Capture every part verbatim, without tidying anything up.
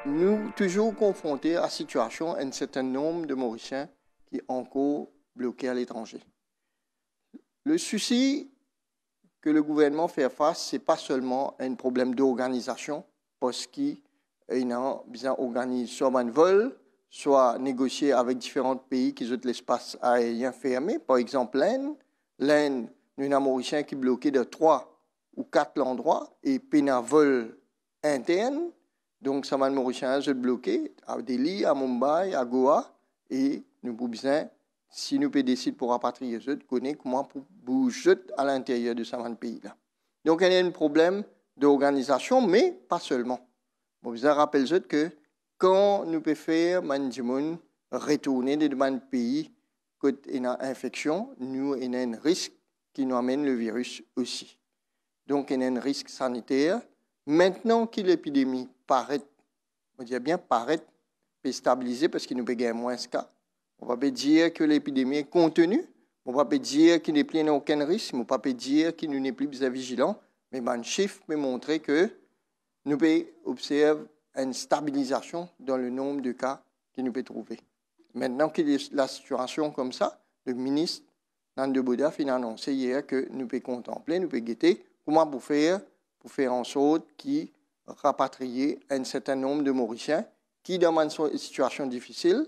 Nou touzour konfronte a sitiasion enn serten nonb de Morisien ki ankor bloke aletranze. Le sousi ke le gouvernman fer fas, se pa selman enn problem dorganizasion, parski ena bizin organiz swa bann vol, swa negosie avek diferan pei ki zot lespas aerien ferme. Par exanp, Lenn. Lenn, nou ena Morisien ki bloke dan trwa ou kat landrwa e pena vol intern. Donk, sa bann Morisien zot bloke a Delhi, a Mumbai, a Goa, e nou pou bizin, si nou pe desid pou rapatriye zot, kone kouma pou bouz zot a linteryer de sa bann pei la. Donk, ena enn problem dorganizasion, me pa selman. Mo bizin rapel zot ke kan nou pe fer bann dimoun retourne de bann pei kot ena infeksion, nou ena enn risk ki nou amenn le viris osi. Donk, ena enn risk saniter. Mintnan ki lepidemi paret, mo dir bien paret, pe stabilize parski nou pe gagn mwins ka. Mo pa pe dir ke lepidemi est contenue, mo pa pe dir ki nepli ena okenn risk, mo pa pe dir ki nou nepli bizin vizilan, me bann sif pe montre ke nou pe observ enn stabilizasion dan le nonb de ka ki nou pe trouve. Mintnan ki lasitiasion koumsa, le minis Nando Boda finn anonse yer ke nou pe kontanple, nou pe gete kouma pou fer, pou fer ansort ki rapatriye enn serten nonb de Morisien ki dan bann so-, sitiasion difisil.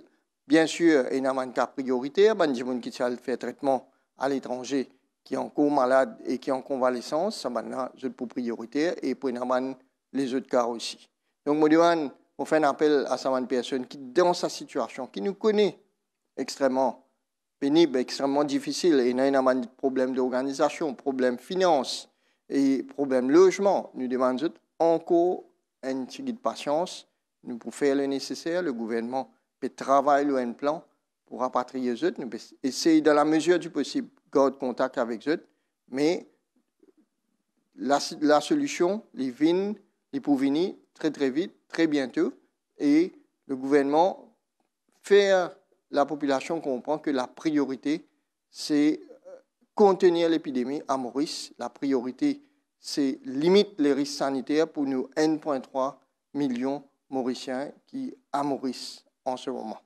Biensir, ena bann ka prioriter, bann dimoun ki ti al fer tretman aletranze, ki ankor malad e ki an konvalesans, sa bann la, zot pou prioriter, e pou ena bann lezot ka osi. Donk, mo demann, mo fer enn apel a sa bann personn ki dan sa sitiasion, ki nou kone extreman penib, extreman difisil, ena, ena bann problem dorganizasion, problem finans e problem lozman. Nou demann zot ankor enn tigit pasians, nou pou fer le neseser, le gouvernman pe travay lor enn plan pou rapatriye zot, nou pe esey dan lamezir di posib gard kontak avek zot, me la, lasolision, li vinn, li pou vini tre, tre vit, tre biento, e le gouvernman fer lapopilasion konpran ke lapriorite, se, euh, kontenir lepidemi a Moris. Lapriorite, se limit le risk saniter pou nou enn pwin trwa milion Morisien ki a Moris an se moman.